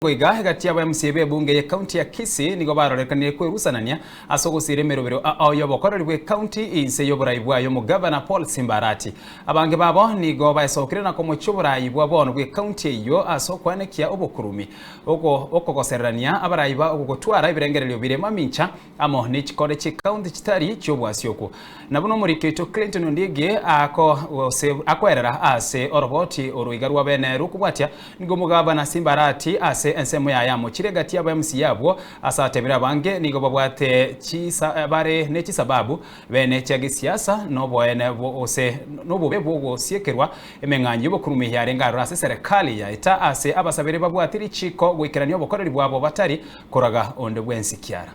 Goiga egati y'aba MCA b'ebunge y'ecounty ya Kisii nigo barorekanire kwerusanania ase ogosiira emerobero ao y'obokoreri bw'ecounty inse y'oborai bwaye omogavana Paul Simba Arati. Abange babo nigo baesokire na komochia oborai bwa bono bw'ecounty eyio ase okwanekia obokurumi, okogosererania abarai ba ogotwara ebirengererio bire mamincha amo ne chikore chi'ecounty chitari chi'obwasioku. Na buna omoriki oito Clinton Ondiegi akoerera ase oroboti oroiga rwa bene rokobwatia, nigo omogabana Simba Arati ase ensemo yaye amochire egati y'aba MCA abwo ase atebire abange nigo babwate bare ne chisababu bene chia gesiasa noboene gose nobobe bw'ogosiekerwa emeng'anyo y'obokurumi yarenge aroro ase eserekari yaeta ase abasabere babwate richiko goikerania obokoreri bwabo batari koraga onde bwensi kiara.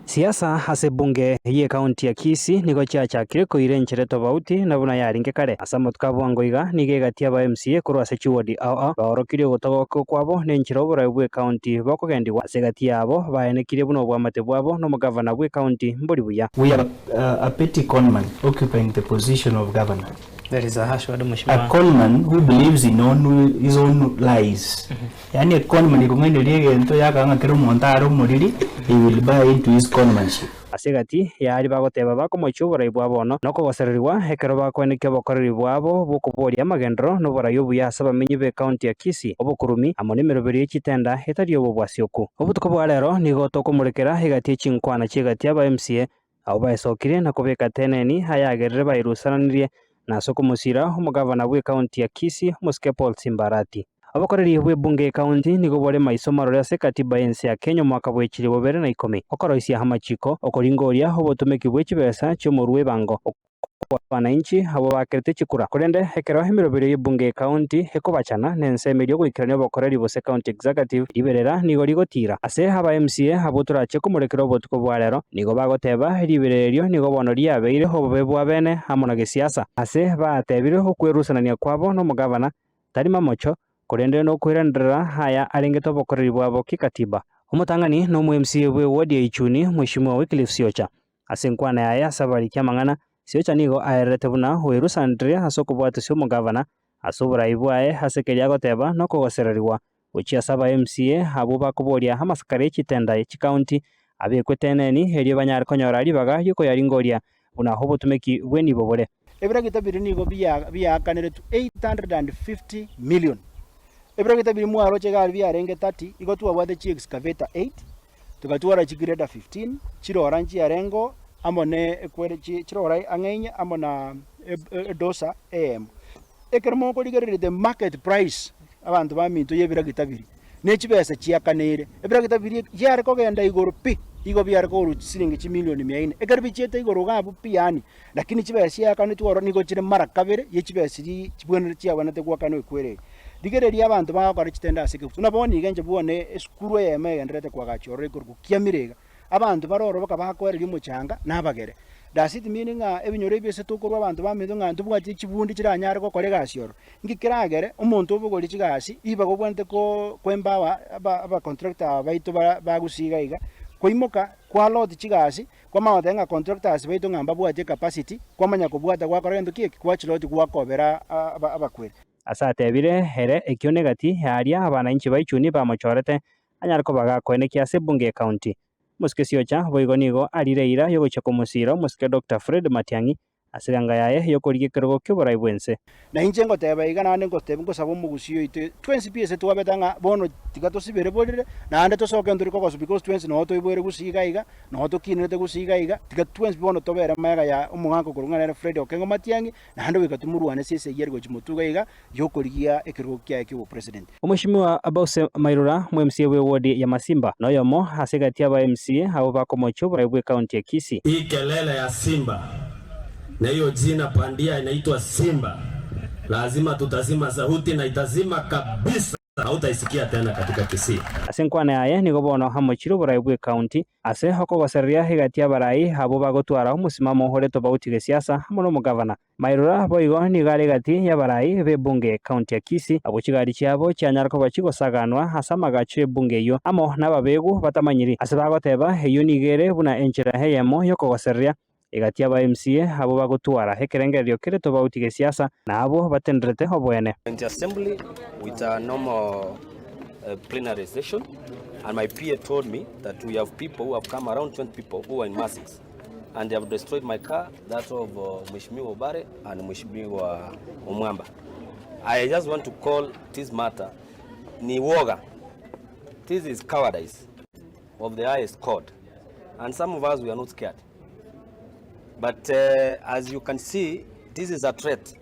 Siasa ase ebunge y'ecounty ya Kisii nigo chiachakire koira enchera etobauti na buna yarenge kare. Ase amatuko a bwango iga, nigo egati y'aba MCA korwa ase chiwodi ao ao baorokirie ogotogoka kwabo nenchera oborai bw'ecounty bokogendigwa. Ase egati yabo baenekirie buna obwamate bwabo nomogavana bw'ecounty mbori buya. We have a petty conman occupying the position of governor. That is a harsh word A mheshimiwa. conman who believes in own, his own lies. Yaani a conman ekong'ainereria egento yakaga ng'a kera omonto are omoriri, he will buy into his conmanship. Ase egati y'aria bagoteba bakomochia oborai bwa bono, na okogosererigwa ekero bakoenekia obokoreri bwabo bw'okoboria amagenderero na oborai obuya ase abamenyi b'ecounty ya Kisii, obokurumi, amo nemeroberi ye chitenda etari obobwasioku. Obotuko bwa rero nigo tokomorekera egati ye chinkwana chi'egati y'aba MCA Abwo baesokirie na kobeka teneni ayagerire baerusananirie na ase okomosiira omogavana bw'ecounty ya Kisii omosike Paul Simba Arati. Obokoreri bw'ebunge y'ecounty nigo bore maiso marore ase ekatiba y'ense ya Kenya omwaka bw'echiri bobere na ikomi, okoroisia amachiko, okoringoria obotomeki bwe chibesa chi'omorua ebango, Abananchi abwo bakerete chikura. Korende ekero emeroberio y'ebunge y'ecounty ekobachana nensemo eria ogoikerania obokoreri bose County Executive, riberera nigo rigotiira. Ase aba MCA abwo torache komorekera obotuko bwa rero, nigo bagoteba riberera erio nigo bono riabeire obobe bwa bene amo na gesiasa. Ase batebire okwerusanania kwabo nomogavana, tari mamocho, korende nokoiranerera aya arengete obokoreri bwabo kikatiba. Omotang'ani nomo MCA bwe ward ya Ichuni, Mweshimiwa Wycliffe Siocha. Ase enkwana yaye ase abariki amang'ana, Siocha nigo aererete buna oerusanire ase okobwatisia omogavana ase oborai bwaye ase keria agoteba nokogosererigwa gochia ase aba MCA abwo bakoboria amasakara ye chitenda ye chikaunti abekwe teneni erio banyare konyora ribaga riokoyaringoria buna obotumeki bw'enibo bore. Ebiragita biria nigo biaakaneretwe 850 million. Ebiragita biria mwaroche iga aria biarenge 30, igo twabwate chi excavator 8, Togatwara chigreda 15, chirora nchiarengeo amo ne ekwere chirora ang'e inye amo na edosa eyemo. Ekero mokorigereria the market price abanto baminto y'ebiragita biria, ne chibesa chiakaneire, ebiragita biria biare kogenda igoro pi, igo biare kogorwa chisiringi chimilioni mia ine. Ekero bichiete igoro iga abwo pi yaani, lakini chibesa chiakanetwe ororo nigo chire mara kabere ye chibesa chiria chibwenerete chiabwenerete goakanwa ekwere eye. Rigereria abanto bagokora chitende ase ekegusu. Buna bono iga inche bwone esukuru eyemo egendererete koagachwa ororo ekorokwa Kiamire iga, abanto bare ororo boka bakoereria omochanga na abagere. Does it mean ng'a ebinyoro ebi ase tokorwa abanto baminto ng'a ntobwati chibundi chiranyare gokora egasi ororo? Inki keragere omonto obogorie chigasi ribaga obwenerete ko empower aba abacontractor aba baito ba bagusii iga iga, koimoka kwa lot chigasi Kwamanya goteba ng'a contractors baito ng'a mbabwati ecapacity, kwamanya kobwata gwakora gento ki eki? Gwachiloti gwakobera abakweri. Ase atebire ere, Ekio negati yaaria abanainchi ba Ichuni bamochorete, anyare koba gakoenekia ase ebunge y'ecounty. Omosike Siocha boigo nigo arire eira y'ogochia komosiira omosike Doctor Fred Matiang'i Ase eganga yaye y'okorigia ekerogo ki'oborai bw'ense. Na inche ngoteba iga, naende ngoteba, ngosaba omogusii oito, twensi pi ase twabete ng'a bono tiga tosibere borere, naende tosoke ntori kogosu because twensi noo toiboire gusii iga iga, noo tokinerete gusii iga iga, tiga twensi bono tobere magega ya omogaka okorwa ng'a nere Fred Okengo Matiang'i, naende goika tomorwane ase esegi ere gochia motwe iga iga, y'okorigia ekerogo kiaye ki'obopresident. Omweshimiwa Bause Mairura, omo-MCA bw'ewodi ya Masimba, noyomo ase egati y'aba-MCA abwo bakomochia oborai bw'ecounty ya Kisii. Hii kelele ya Simba na hiyo jina bandia inaitwa Simba, lazima tutazima sauti na itazima kabisa, hautaisikia tena katika Kisii. Ase enkwana yaye nigo bono amochire oborai bw'ecounty ase okogosereria egati y'abarai abwo bagotwara omosimamo ore tobauti gesiasa amo nomogavana. Mairura boigo nigo are egati y'abarai b'ebunge y'Ekaunti ya Kisii, abwo chigari chiabo chianyara koba chigosaganwa ase amagacho y'ebunge eyio, amo nababegu batamanyiri. Ase bagoteba, eyio nigo ere buna enchera eyemo y'okogosereria egati y'aba MCA abwo bagotwara ekerengererio kere tobauti gesiasa na abwo batenderete oboene. County Assembly with a normal. plenary session and my PA told me that we have people who have come around 20 people who are in masks and they have destroyed my car that of Mheshimiwa Obare and Mheshimiwa Omwamba. I just want to call this matter ni woga. This is cowardice of the highest court and some of us we are not scared. But uh, as you can see this is a threat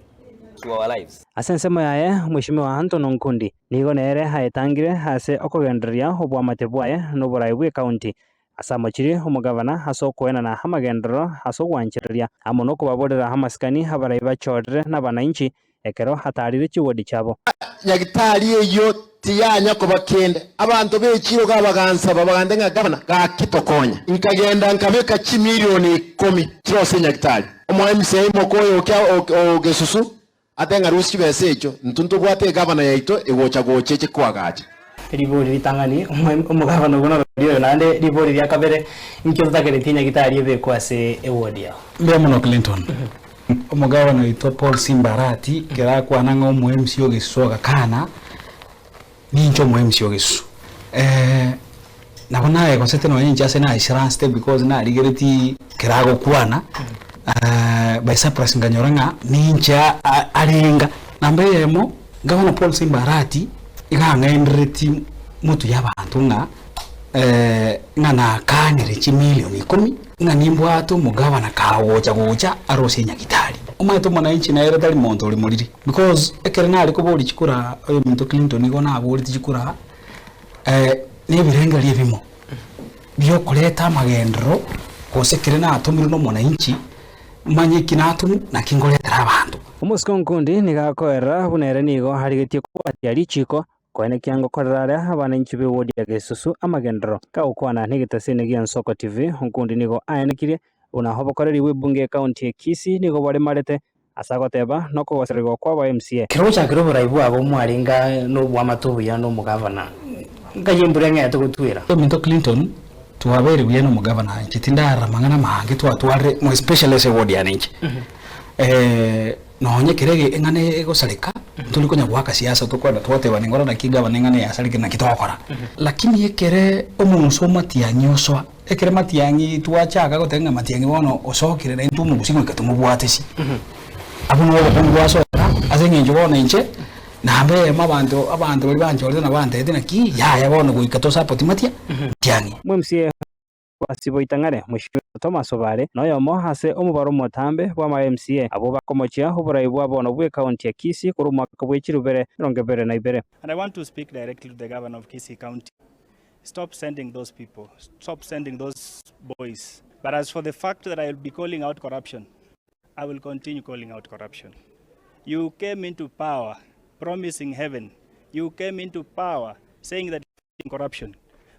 to our lives. Ase ensemo yaye, Mweshimiwa Anton Onkundi nigo nere aetangire ase okogendereria oboamate bwaye noborai bw'ecounty ase amochirie omogavana ase okoenana amagenderero ase ogwanchereria amo nokobaborera amasikani abarai bachorire nabananchi ekero atarire chiwodi chiabo. Nyagitari eyio tiyanya koba kende. Abanto b'echiiro gabagansaba bagante ng'a gavana, gaki tokonye. Nkagenda nkabeka chimilioni ikomi chirose nyagitari. Omo MCA moka oyo o Gesusu ate ng'a rusia chibesa echio, intwe ntobwate egavana yaito egocha gocha eche koagacha. Ribori ritang'ani, Omogavana obwo norori oyo naende ribori ria kabere, Inki ototakeretie nyagitari ebekwe ase eward yao? Mbuya mono Clinton. Omogavana oito Paul Simba Arati ekero akwana ng'a omo MC o Gesusu agakana, ninche omo MC o Gesusu. Nabo nayegosete nonye inche ase naisaransete because narigeretie ekero agokwana, by surprise nkanyora ng'a ninche arenga. Namba eyemo, Gavana Paul Simba Arati iga ang'enderetie motwe y'abanto ng'a ng'a nakanire chimilion ikomi ng'a nimbwate omogavana kagocha gocha arosie enyagitari. Omanyete omwananchi nere tari monto ore moriri because ekero nare koboria chikura oyominto Clinton igo naboretie chikura na ebirengererio ebimo biokoreta amagenderero gose ekere natomirwe na omwananchi manye eki natomwa naki nkoretera abanto. Omosike onkundi nigo akoerera buna ere nigo arigetie kobwatia richiiko, koenekia ngokorera are abananchi b'ewodi ya Gesusu amagenderero. Kagokwana negetasini gia Nsoko TV, Onkundi nigo aenekirie buna obokoreri bw'ebunge y'ekaunti ya Kisii nigo boremarete ase agoteba nokogoserigwa kw'aba MCA. Ekero gochakera oborai bwabo mwarenge nobwamate obuya nomogavana, nkai embura eng'ete gotwera. Ominto Clinton twabeire buya nomogavana inche tindarora mang'ana amange twatwarire more especially ase eward yane inche. Nonye ekero eng'ana egosareka ntori konya goaka siasa tokwenda twatebana ngora naki gavana eng'ana eye yasarekire naki togokora. Lakini ekere omong'uso o Matiang'i osoa, ekere Matiang'i twachaka goteba ng'a Matiang'i bono osokire naintwe omogusii goika tomobwate si. Abwo nabo obokong'u bwasoka ase eng'encho bono inche namba eyemo abanto abanto baria banchorete nabo bantebete naki yaya bono goika to support Matia Matiang'i. MCA Basiboitang'are, Mweshimiwa Thomas Obare noyomo ase omobaro omotambe bw'ama MCA abwo bakomochia oborai bwa bono bw'ecounty ya Kisii korwa omwaka bwe chirubere 22. And I want to speak directly to the governor of Kisii County. Stop sending those people. Stop sending those boys. But as for the fact that I will be calling out corruption, I will continue calling out corruption. You came into power promising heaven. You came into power saying that corruption,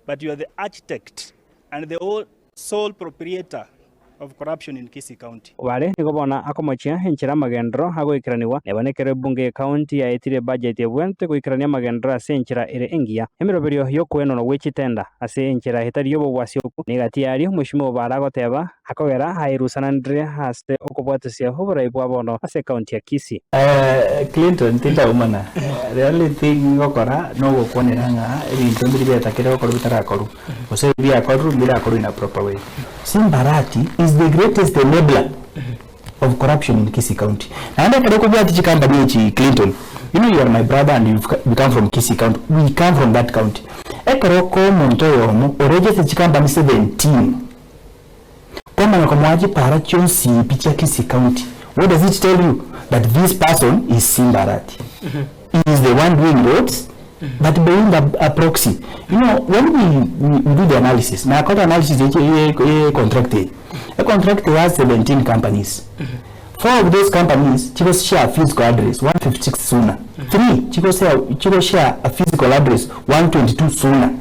but you are the architect and the sole proprietor of corruption in Kisii County. Obare nigo bono akomochia enchera amagenderero agoikeranigwa, neba nekero ebunge y'ecounty yaetire ebudget ebwenerete goikerania amagenderero ase enchera ere engiya. Emeroberio y'okoenanwa gwe chitenda ase enchera etari y'obobwasioku negati yaria Mweshimiwa Obare agoteba akogera aerusananire ase okobwatisia oborai bwa bono ase ecounty ya Kisii. Clinton tindaumana, the only thing ngokora nogokwanera ng'a ebinto mbiri biatakire gokorwa bitarakorwa, gose ebi biakorwa mbirakorwa in a proper way. Simba Arati is the greatest enabler of corruption in Kisii County. Naende ekero okobwatia chicompany echi Clinton, you know you are my brother and you've you come from Kisii County, we come from that county. Ekero okoa omonto oyomo oregeste chicompany 17, Kwamanya komoa chipara chionsi pi chia Kisii County, what does it tell you? That this person is Simba Arati. He is the one doing roads, but being a, a proxy. You know, when we, we, we do the analysis, na akora analysis ye, ye, ye contract eye. A contract has 17 companies. Four of those companies chigo share physical address 156 Suna. Three chigo share, chigo share a physical address 122 Suna.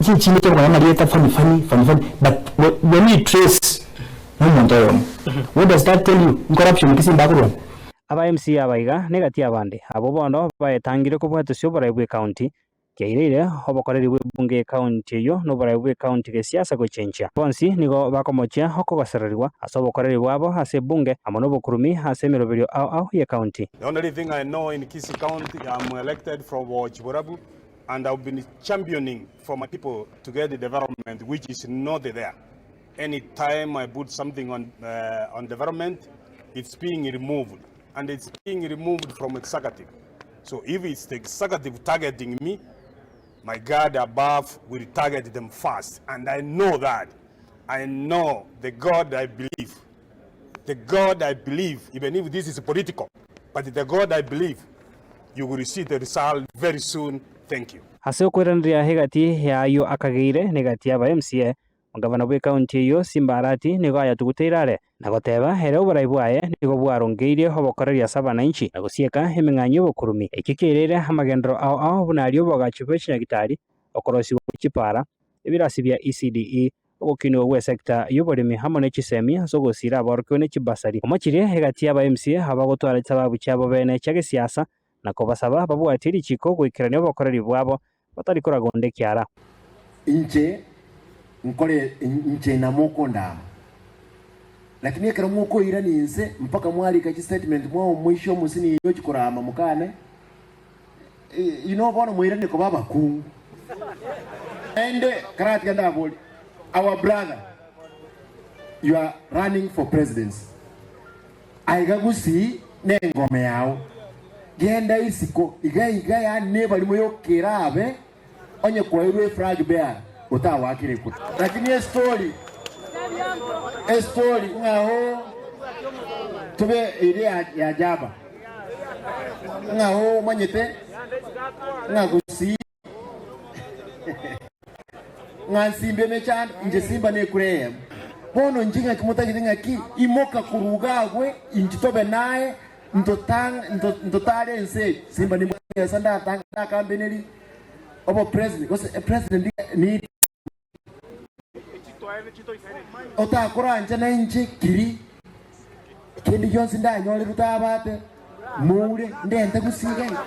Chichinde chiakomanya amarieta funny funny funny funny but when you trace nomonto oyomo what does that tell you incorruption ki simba akorwana. Aba MCA aba iga negati y'abande abwo bono baetangire kobwatosia oborai bw'ecounty, kiaireire obokoreri bw'ebunge y'ecounty eyio na oborai bw'ecounty gesiasa gochenchia. Bonsi nigo bakomochia okogosererigwa ase obokoreri bwabo ase ebunge amo nobokurumi ase emeroberio ao ao y'ecounty. The only thing I know in Kisii County, I'm elected from Ward Borabu. And I've been championing for my people to get the development which is not there. Any time I put something on, on development, it's being removed. And it's being removed from executive. So if it's the executive targeting me, my God above will target them first. And I know that. I know the God I believe. The God I believe, even if this is political, but the God I believe, you will see the result very soon. Thank you. Ase okoiraneria egati y'ayio akageire negati y'aba MCA, omogavana bw'ekaunti eyio Simba Arati nigo ayatuguteire are na goteba ere oborai bwaye nigo bwarongeirie obokoreri ase abanainchi na gosieka emeng'anyo y'obokurumi. Ekio kiaereire amagenderero ao ao buna aria oboagachi bwe chinyagitari, okorosigwa gwe chipara, ebirasi bia ECDE, Ogokinigwa gw'esecta y'oboremi amo ne chisemi ase ogosiira aborokigwa ne chibasari. Omochirie egati y'aba MCA abagotwara chisababu chiabo bene chia gesiasa na kobasaba babwatie richiko goikerania obokoreri bwabo batari koragonda ekiara. Inche nkore inche namokondaama, lakini ekero mokoirania inse mpaka mwarika chistatement mwao moishe omosini inwe ochia koraama mokane, Inwe bono moiranie koba abakungu. Naende karatiga ndaborie, our brother, you are running for presidency, aiga Gusii nengome yao, genda isiko iga iga yaani nebarimo yokerabe onye kwairwe eflag bearer otawakire kura. Lakini estory estory ng'a oo tobe eria ya jaba ng'a oo omanyete ng'a gusii ng'a nsimbe emechando inche simba nekura eyemo. Bono inche ng'aki motagete ng'aki imoka korwa iga agwe inche tobe naye Ntotare ense eye, simba nimbwate chibesa ndakambeneri obopresident gose epresident ni otakorancha nainche kiri kende gionsi ndanyorerwe tabate moure ndente gusii iga iga.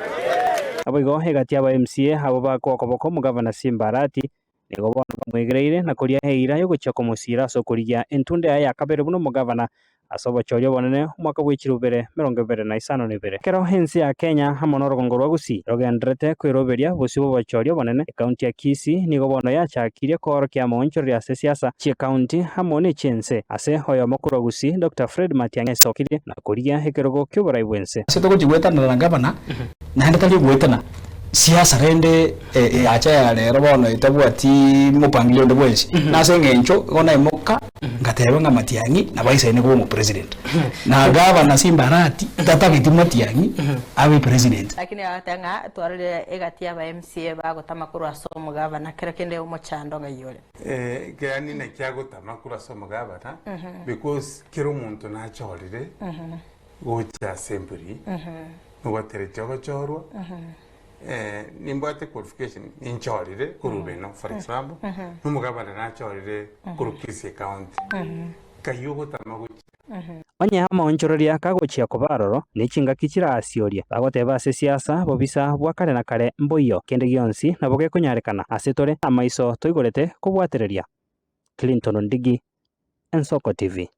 Naboigo egati y'aba MCA abwo bakoa okoboko omogavana Simba Arati Nigo bono bamwegereire na koria eira y'ogochia komosiira ase okorigia entunda yaye ya kabere buna omogavana ase obochori obonene omwaka bwe chilifu bibere emerongo ebere na isano na ibere. Ekero ense ya Kenya amo norogongo rwa Gusii rogendererete kweroberia bosio bw'obochori obonene, ekaunti ya Kisii nigo bono yachakirie koorokia amaonchoreria ase siasa chi'ekaunti amo nechi'ense. Ase oyomo korwa Gusii, Doctor Fred Matiang'i aesokirie na korigia ekerogo ki'oborai bw'ense. Ase togochia goetanana na gavana, naende tari ogoetana. Siasa rende yacha ya rero bono etabwati mopangilio onde bwensi, nase eng'encho igo naimoka ngateba ng'a Matiang'i nabo aisaine koba omopresident, na gavana Simba Arati tatageti Matiang'i abe president. Lakini agateba ng'a twarorire egati y'aba MCA bagotama korwa ase omogavana kero kende omochando ng'ai ore. Yaani naki agotama korwa ase omogavana because kera omonto nachorire gocha assembly nogwateretie ogochorwa nimbwate qualification ninchorire korwa Rubeno for example nomogabana nachorire korwa Kisii county nkai ogotama gochia. Onye amaonchoreria kagochia koba aroro, ne chingaki chiraasiorie, bagoteba ase siasa, bobisa bwa kare na kare mboiyo, kende gionsi nabo gekonyarekana ase tore, amaiso toigorete kobwatereria. Clinton Ondigi, Ensoko TV.